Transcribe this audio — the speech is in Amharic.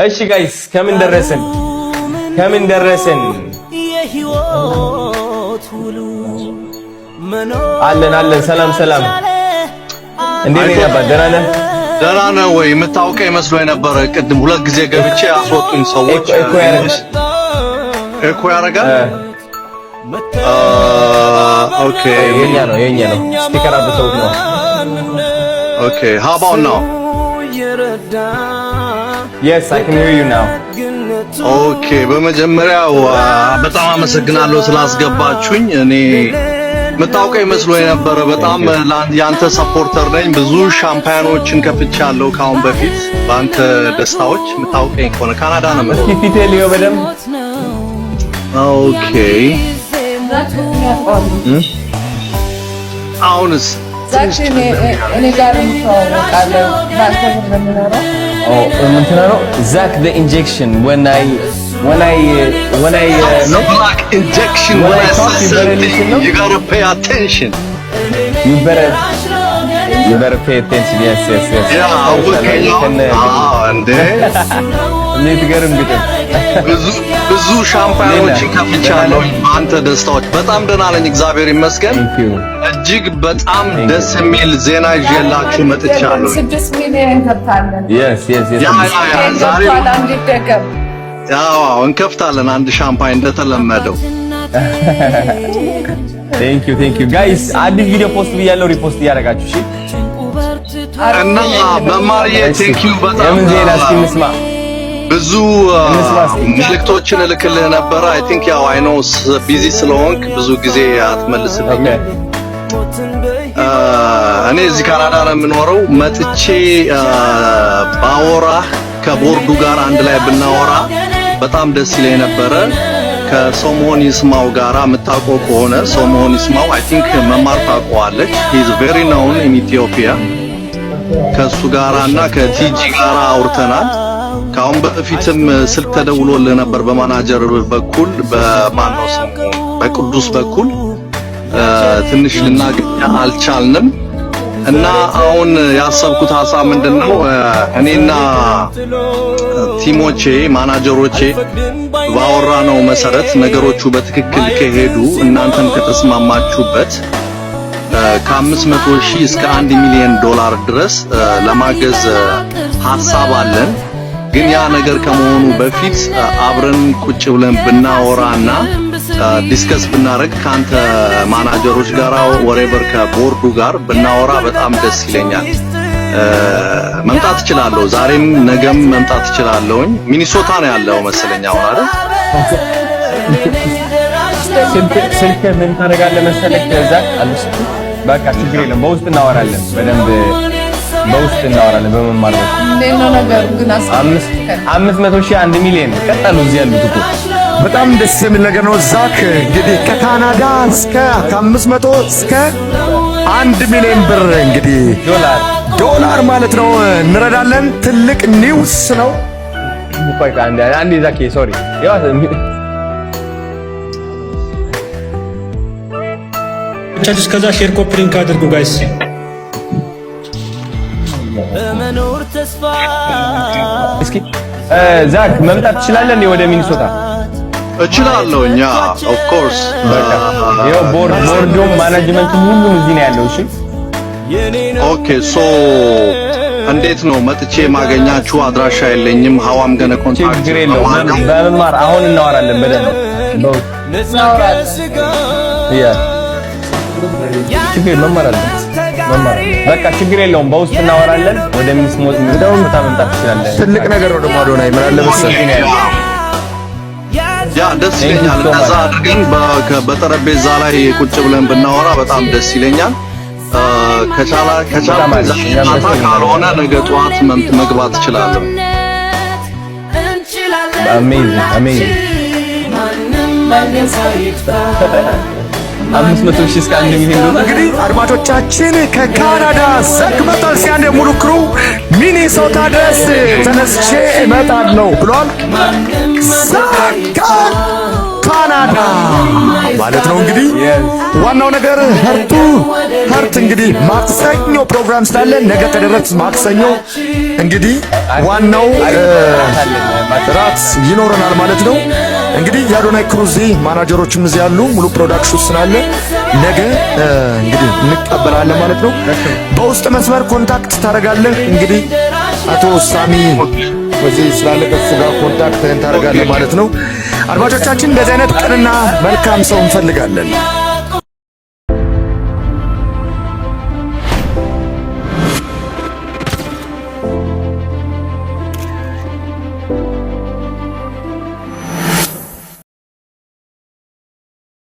እሺ guys፣ ከምን ደረስን? ከምን ደረስን? አለን አለን። ሰላም ሰላም። እንዴት ነህ አባት? ደህና ነህ? ደህና ነህ ወይ? የምታውቀኝ መስሎ የነበረ ቅድም ሁለት ጊዜ ገብቼ ያስወጡኝ ሰዎች። ኤኮ ያደርጋል። ኤኮ ያደርጋል። Okay. የኛ ነው፣ የኛ ነው። Speaker አብርተውት ነው። Okay, how about now? Yes, I can hear you now. Okay፣ በመጀመሪያው በጣም አመሰግናለሁ ስላስገባችሁኝ። እኔ የምታውቀኝ መስሎ የነበረ፣ በጣም ያንተ supporter ነኝ። ብዙ ሻምፓያኖችን ከፍቻለሁ ከአሁን በፊት በአንተ ደስታዎች። የምታውቀኝ ከሆነ ካናዳ ነው እስኪ የምኖረው። ፊትህ ልየው በደንብ። Okay፣ አሁንስ? ዛክ፣ እኔ ጋር እንተዋወቃለን። በአንተ ነው የምኖረው። Oh፣ እንትና ነው ዛክ the injection when I The black injection. When when I I talk, say you better something, listen, no? you gotta pay attention. You better pay attention. Yes. Yeah, አወቀኝ። አዎ እንዴ። የምትገርም ግጥም። ብዙ ብዙ ሻምፓኞችን ከፍቻለሁ በአንተ ደስታዎች። በጣም ደህና ነኝ፣ እግዚአብሔር ይመስገን። Thank you. እጅግ በጣም ደስ የሚል ዜና ይዤላችሁ መጥቻለሁ። 6 ሚሊዮን ከፍታለን። Yes. Yeah፣ ዛሬ ገብቷል። አንድ ይደገም። ያው እንከፍታለን አንድ ሻምፓኝ እንደተለመደው። Thank you, thank you guys። አዲስ ቪዲዮ post ብያለሁ፣ repost እያደረጋችሁ እሺ። እና መማርዬ thank you በጣም። የምን ዜና? እስኪ እንስማ። ብዙ እንስማ እስኪ። መልእክቶችን እልክልህ ነበረ። I think ያው I know busy ስለሆንክ ብዙ ጊዜ አትመልስልኝም። እኔ እዚህ ካናዳ ነው የምኖረው። መጥቼ ባወራህ፣ ከቦርዱ ጋር አንድ ላይ ብናወራ በጣም ደስ ይለኝ ነበረ። ከሰሞን ይስማው ጋራ፣ የምታውቀው ከሆነ ሰሞን ይስማው፣ I think መማር ታውቀዋለች። He is very known in Ethiopia። ከሱ ጋራ እና ከቲጂ ጋራ አውርተናል። ከአሁን በፊትም ስልክ ተደውሎልህ ነበር በማናጀር በኩል፣ በማነው ስሙ፣ በቅዱስ በኩል፣ ትንሽ ልናገኝ አልቻልንም። እና አሁን ያሰብኩት ሀሳብ ምንድነው? እኔና ቲሞቼ፣ ማናጀሮቼ ባወራነው መሰረት ነገሮቹ በትክክል ከሄዱ፣ እናንተም ከተስማማችሁበት ከ500 ሺህ እስከ 1 ሚሊዮን ዶላር ድረስ ለማገዝ ሀሳብ አለን። ግን ያ ነገር ከመሆኑ በፊት አብረን ቁጭ ብለን ብናወራና discuss ብናደርግ፣ ከአንተ ማናጀሮች ጋር whatever ከቦርዱ ጋር ብናወራ በጣም ደስ ይለኛል። መምጣት እችላለሁ። ዛሬም ነገም መምጣት እችላለሁኝ። ሚኒሶታ ነው ያለው መሰለኝ አሁን፣ አይደል? ስልክ ምን ታደርጋለህ መሰለህ ዛክ፣ አልሽ በቃ ችግር የለም፣ በውስጥ እናወራለን። በደንብ በውስጥ እናወራለን። በመማር በኩል እንዴት ነው ነገሩ ግን? 500,000፣ 1 ሚሊዮን ቀጠሉ እዚህ ያሉት እኮ። በጣም ደስ የሚል ነገር ነው። ዛክ እንግዲህ ከካናዳ እስከ ከ500 እስከ 1 ሚሊዮን ብር እንግዲህ ዶላር። ዶላር ማለት ነው እንረዳለን። ትልቅ news ነው። ቆይ አንዴ አንዴ ዛክ፣ sorry። ያው ቻች እስከዛ share copy link አድርጉ guys። በመኖር ተስፋ እስኪ ዛክ፣ መምጣት ትችላለህ እንዴ ወደ ሚኒሶታ? እችላለሁ። እኛ of course። በቃ ይኸው ቦርዱም ማኔጅመንቱም ሁሉም እዚህ ነው ያለው። እሺ። Okay፣ so እንዴት ነው መጥቼ ማገኛችሁ? አድራሻ የለኝም። How I'm gonna contact? ችግር የለውም። በመማር አሁን እናወራለን በደንብ በውስጥ። Yeah፣ ችግር መማር አለ፣ መማር በቃ ችግር የለውም። በውስጥ እናወራለን። ወደ ሚኒሶታ መምጣት ትችላለህ። ትልቅ ነገር ነው ደግሞ አዶናይ፣ ምን አለ መሰለህ Yeah፣ ደስ ይለኛል። እንደዛ አድርገን በጠረጴዛ ላይ ቁጭ ብለን ብናወራ በጣም ደስ ይለኛል። ከቻላ ከቻልኩ ማታ፣ ካልሆነ ነገ ጠዋት መግባት እችላለሁ። Amazing, amazing። 500,000 እስከ 1 ሚሊዮን ዶላር። እንግዲህ አድማጮቻችን፣ ከካናዳ ዛክ መጥቷል። እስኪ አንድ ሙሉ crew ሚኒሶታ ድረስ ተነስቼ እመጣለሁ ብሏል። ዛክ ካናዳ ማለት ነው። እንግዲህ ዋናው ነገር heart to heart እንግዲህ ማክሰኞ ፕሮግራም ስላለ ነገ ተደረስ ማክሰኞ እንግዲህ ዋናው ስርዓት ይኖረናል ማለት ነው። እንግዲህ የአዶናይ crew እዚህ ማናጀሮችም እዚህ ያሉ፣ ሙሉ production ስላለ ነገ እንግዲህ እንቀበላለን ማለት ነው። በውስጥ መስመር contact ታደርጋለህ። እንግዲህ አቶ ሳሚ በዚህ ስላለ ከሱ ጋር contact ታደርጋለህ ማለት ነው። አድማጮቻችን፣ እንደዚህ አይነት ቅንና መልካም ሰው እንፈልጋለን።